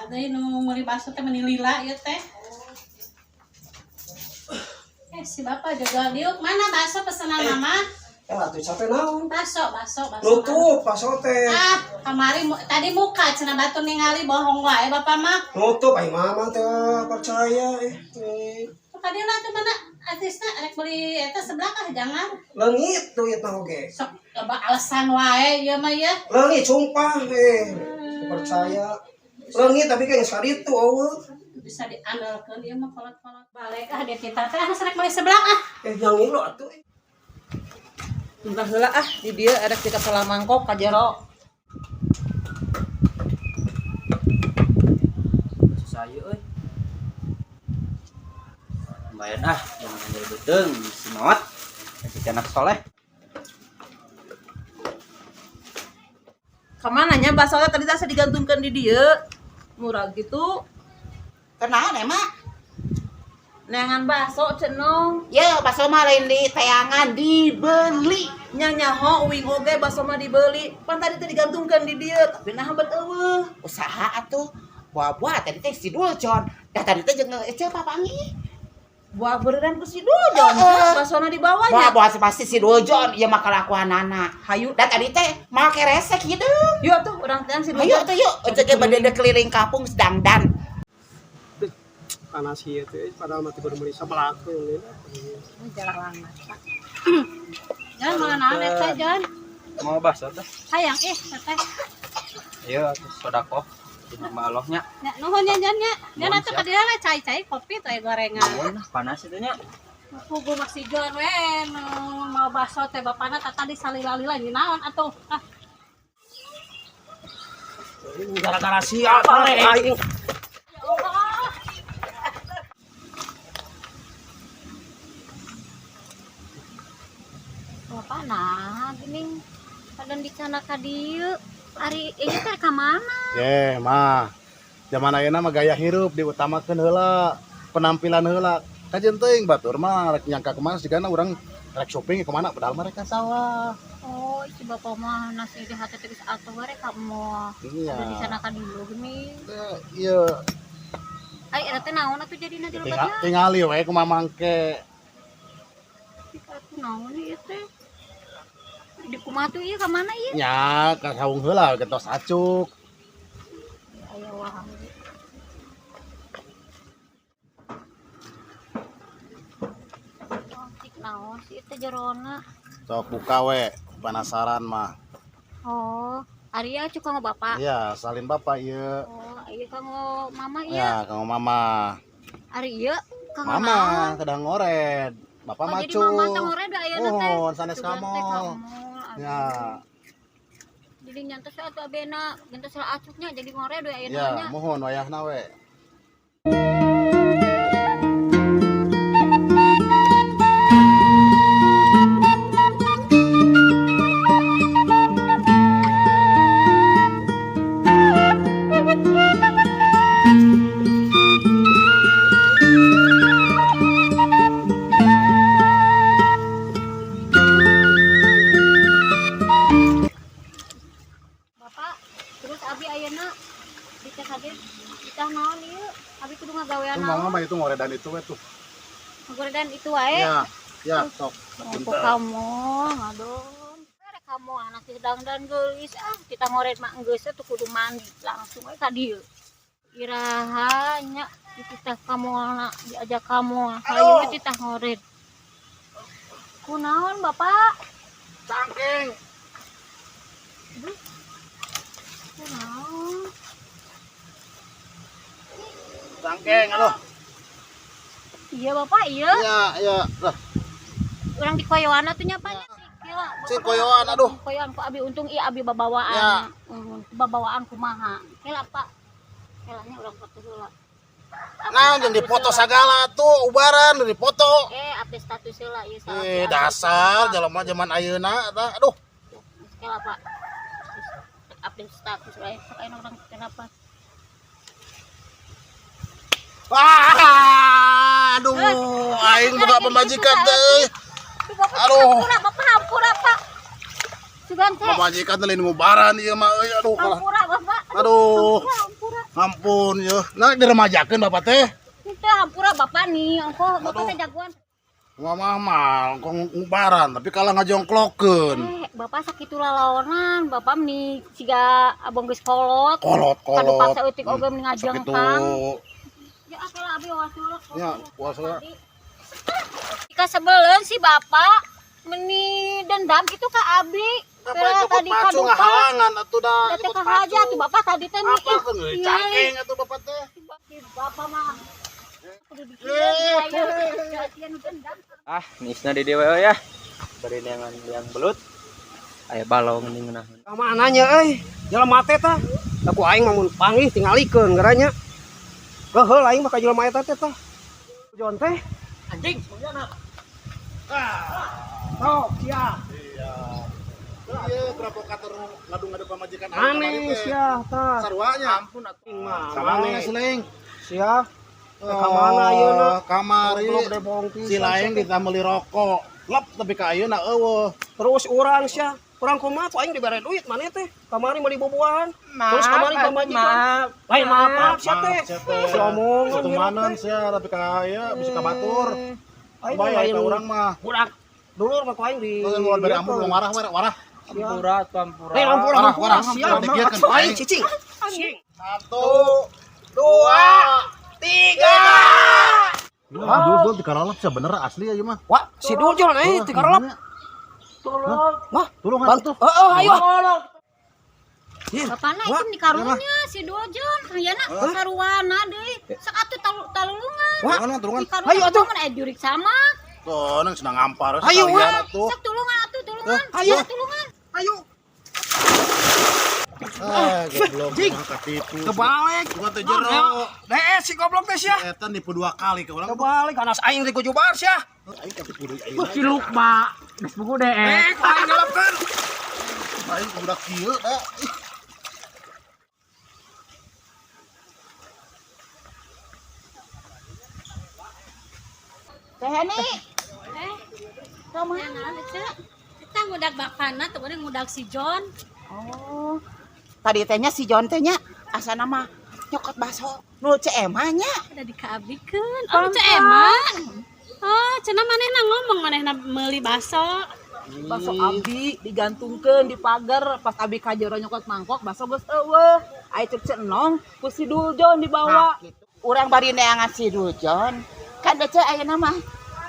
Saha deui nu meuli bakso teh meuni lila ieu teh. Eh, si bapak jaga diuk, mana bakso pesanan mama? Eh, atuh capek naon? Bakso, bakso, bakso. Nutup bakso teh. Ah, kamari tadi muka cenah batu ningali, bohong wae bapak mah. Nutup ai mama teh percaya eh. Tadi lah tuh mana artisna rek beli eta sebelah ah jangan. Leungit duit mah oge. Sok loba alasan wae ieu mah ya. Leungit sumpah eh. Teu percaya. Leungit tapi kayak saditu eueuh. Bisa diandalkeun ieu mah kolot-kolot. Balik ah dia kita teh ah rek beli sebelah ah. Eh, yang ngilu atuh. Eh. Entah heula ah di dieu erek tika salah mangkok ka jero. Susah ieu euy. Lumayan ah, jangan jadi beuteung si maot. Kasih anak soleh. Kamana nya basonya tadi teh digantungkeun di dieu. Murah gitu. Kenaon emang? Neangan bakso cenong. Ya, bakso mah lain di tayangan dibeli. Nya nyaho uing oge bakso mah dibeli. Pan tadi teh digantungkeun di dieu, tapi naha bet eueuh. Usaha atuh. Buah-buah tadi teh si Dulcon. Dah tadi teh jeung ece papangi. Buah beneran ku si Duljon. Heeh. Basona di bawahnya. Buah-buah pasti si Dulcon ieu mah kelakuanana. Hayu. Dah tadi teh make resek hideung. Yuk tuh urang teh si Ayo Duljon. tuh yuk, ece ge bade keliling kampung sedangdan. Panas ieu teh padahal mah teu kudu meuli sebelah tuh. Jangan malah naon eta Jon. Mau bakso teh? Hayang ih teteh. Iya, atuh sodakoh di nama Allah nya. Ya, nuhun ya Jon nya. Jon Nuhun, atuh siap. ka dieu lah cai-cai kopi tuh gorengan. Nuhun, panas itu nya. Pugu masih Jon we nu mau bakso teh bapana tah tadi salila-lila ini naon atuh. Ah, Gara-gara siapa aing. ya Allah. Bapak nah gini kadang di sana ka dieu ari ieu teh ka mana? Ye, mah. Zaman ayeuna mah gaya hirup diutamakeun heula, penampilan heula. Kajeun teuing batur mah rek nyangka kemana sigana urang rek shopping kemana padahal mereka sawah. Oh, si bapak mah nasi di hati teh geus atuh we rek ka mall. Iya. Ada di sana ka dieu gini. Eh, iya, Ai eta teh naon atuh jadina di tinggal lembetna? tingali we kumaha mangke. Atuh naon ieu teh? Di kumaha tuh ieu ka mana ieu? Nya ka saung heula gentos acuk. Aya wae. Oh, cik naon sih ieu teh jerona? Sok buka we, penasaran mah. Oh, ari ieu acuk kanggo bapak. Iya, salin bapak ieu. Oh, ieu kanggo mama ieu. Ya, kanggo mama. Ari ieu kanggo Mama naon? kedang ngored. Bapak Oh, jadi macu. mama teh ngored ayeuna teh. Oh, sanes Sugan teh ka ka mall. mall, aduh. Ya, Jadi nyantos atuh abena, gentos salah acuknya jadi ngored we ayeuna ya, nya. mohon wayahna we. Bapak, terus abi ayeuna di teh hade ditah naon ieu? Abi kudu ngagawean Tuh mama naon? mah itu ngoredan itu we tuh. Ngagoredan itu wae. Ya, ya, sok. Oh, kok kamu ngadon. Rek kamu anak dangdan geulis ah, kita ngored mah geus atuh kudu mandi langsung we ka dieu. Iraha nya dititah kamu na diajak kamu hayu we titah ngored. Kunaon Bapak? Cangking. Kunaon? Cangking, aduh. Iya Bapak, iya. Iya, iya. Lah, Urang di koyoan atuh nya Pak. Gila, Cing koyoan, aduh. Koyoan ku abi untung ieu abi babawaan. Ya. Babawaan kumaha. Kela Pak. Kelanya urang foto heula. Nah, jangan dipoto sagala tuh, ubaran dipoto. Eh, update status heula ieu salah. Eh, dasar jelema zaman ayeuna tah. Aduh, Kela Pak. Update status wae. Sok ayeuna urang kenapa? Wah, aduh, aing buka pemajikan teh. Aduh. Hampura Bapak, hampura Pak. Sugan teh. Pemajikan teh lain ngubaran ieu mah euy, aduh kalah. Hampura Bapak. Aduh. Hampura, hampura. Ampun yeuh. Nah diremajakeun bapak teh. Itu hampura bapak nih, ongko bapak teh jagoan. Mama mah kong ngubaran tapi kalah ngajongklokeun. Bapak sakitu lalaonan, bapak meni siga abang geus kolot. Kolot kolot. Kadu paksa eutik oge meni ngajengkang. Sakitu. Ya apalah abi wasul. Ya, wasul. Jika sebelen si bapak meni dendam gitu ka abi. Bapak tadi pacu ngahalangan atuh da. Teh kahaja tuh bapak tadi teh Apa kan cangkeng atuh bapak teh. Bapak mah. Ah, nisna di dewe ya. Bari neangan liang belut. Aya balong nih ngeunaheun. Ka mana nya euy? Jelema teh tah. Aku aing mah mun panggih tingalikeun geranya. Keheul aing mah ka jelema eta teh tah. Jon teh Anjing, sebenarnya. Sok sia. Iya. Iya, provokator ngadu-ngadu pamajikan aing Aneh sia tah. Sarua nya. Ampun atuh. Mah Sama si Leng. Sia. Ka mana ayeuna? Kamari. Goblok debong pisan. Si Laeng ditambah meuli rokok. Lep tapi ka ayeuna eueuh. Terus urang sia, urang kumaha tuh aing dibere duit maneh teh. Kamari meuli bubuahan. Terus kamari pamajikan. Lain maaf sia teh. Si omongan Satumanan sia tapi ka ieu bisa ka batur. Aing Bayar lain ka urang mah. Budak dulur mah ku aing di. Terus luar bere ampun mau marah marah warah. Ampura tuh ampura. Lain ampura Warah, ampura warah, sia. ampura, dikiekeun. Aing cicing. 1 2 3. Hah, dul dul dikarolap sia bener asli aja mah. Wah, si Dul euy dikarolap. Tolong. Mah, Tulungan bantu. tuh. Heeh, ayo. Bapakna itu di karunya si Dojon, hayana saruana deui. Sok atuh talulungan. Wah, Tulungan, tulungan. Di karunya Ayo, atuh. mun aya jurik sama. Tuh, nang senang ngampar Ayo, sekalian atuh. Sok tulungan atuh tulungan. Ayo. Sok tulungan. Ayo. Ah, goblok. Cing. Mah katipu. Kebalik. Gua teh jero. Deh, si goblok teh sia. Eta nipu 2 kali ke urang. Kebalik ganas aing di kujubar sia. Aing katipu deui aing. Si Lukma, geus buku deh. Eh, ku aing ngelepkeun. Aing budak kieu da. Ih. Teh Heni, Kamu kita ngudak bapana tuh ngudak si John. Oh. Tadi tehnya si John tehnya asana mah nyokot baso nu CMA nya. Ada dikaabikeun. Oh, Ceu Ema. Oh, cenah manehna ngomong manehna meuli baso. Baso abi digantungkeun di pagar pas abi ka jero nyokot mangkok baso geus eueuh. Aya cek cenong ku si Duljon dibawa. Nah, gitu. Urang bari neangan si Duljon. Kan Ece ayeuna mah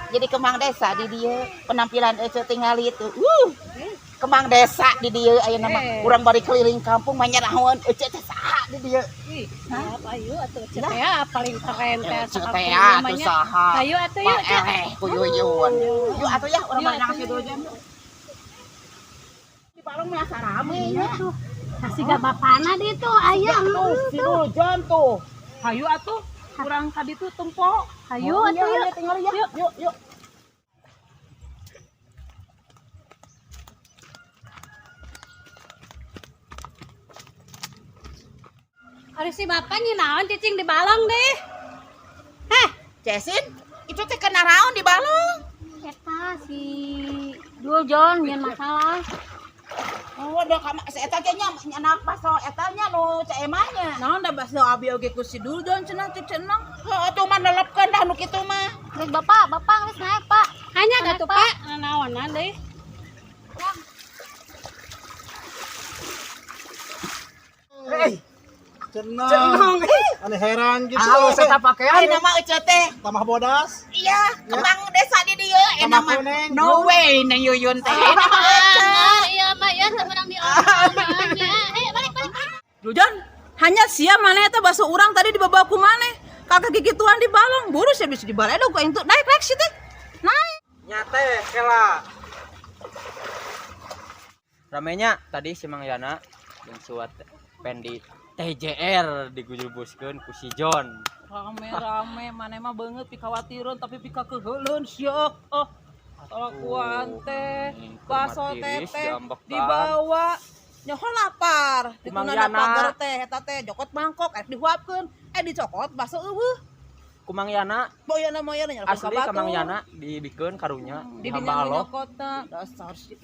jadi kemang desa di dieu penampilan Ece tingali itu. Kemang desa di dieu ayeuna mah urang bari keliling kampung mah nyarahoan Ece teh saha di dieu. Ih, ayo atuh Ceu teh ya, paling keren teh Ece sakapung teh atuh namanya. saha. Ayo atuh yuk, Ceu. Eleh kuyuyun. Yuk atuh ya urang Yuk, bari neangan atuh, si yuk. Duljon. Di palung mah asa rame nya. Kasih gak bapana di tuh, aya Tuh si Duljon tuh. Hayu atuh urang ka ditu tempo. Hayu Oh, atuh iya, yuk. iya, tinggal ya. Yuk, yuk. Ari si bapak naon cicing di balong deh. Heh, Cesin, itu teh kena raon di balong. Eta si Duljon nyen masalah. Oh, da kama si eta ge nya nyanak baso eta nya nu CMA nya. Naon da baso abi oge ku si Duljon cenah cek cenong. Heuh atuh mah nelepkeun dah nu kitu mah. Geus bapak, bapak geus naik, Pak. hanya gak tuh Pak, naonan deh. Eh, Cenah. cenong. Aneh heran gitu. Halus eta pakaian. Ayeuna mah Ece teh. Tambah bodas. Iya, kemang desa di dieu enak Tambah mah. kuning. No way neng Yuyun teh. Enak mah Ece. Iya, Mak ya, temenang di orang ya. Eh, balik balik. Duljon, hanya sia maneh eta baso urang tadi dibawa ku maneh. Kakak gigituan di balong, buru sia bisa dibaledog ku aing tuh. Naik naik si teh. Naik. Nyate kela. Ramenya tadi si Mang Yana jeung suat Pendi TJR digujulbuskeun ku si John. Rame-rame maneh mah beungeut pikawatireun tapi pika keuheuleun sia. Oh, kalakuan teh, baso teh teh dibawa nyoho lapar. Ku Mang Ditunana Yana. pagar teh eta teh jokot mangkok arek dihuapkeun, dicokot baso eueuh. Ku Mang Yana Boyana moyana nyalahkeun asli ka ka Mang batur. Yana dibikeun karunya Di hamba dinya Allah. nyokotna dasar sih.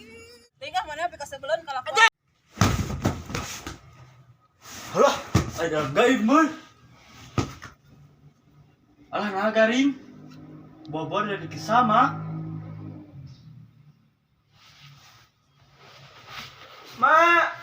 Tinggal mana pika sebeleun kalakuan. Halah. Ada gaib mah. Alah nah garing. Bobor dari kisama. Ma.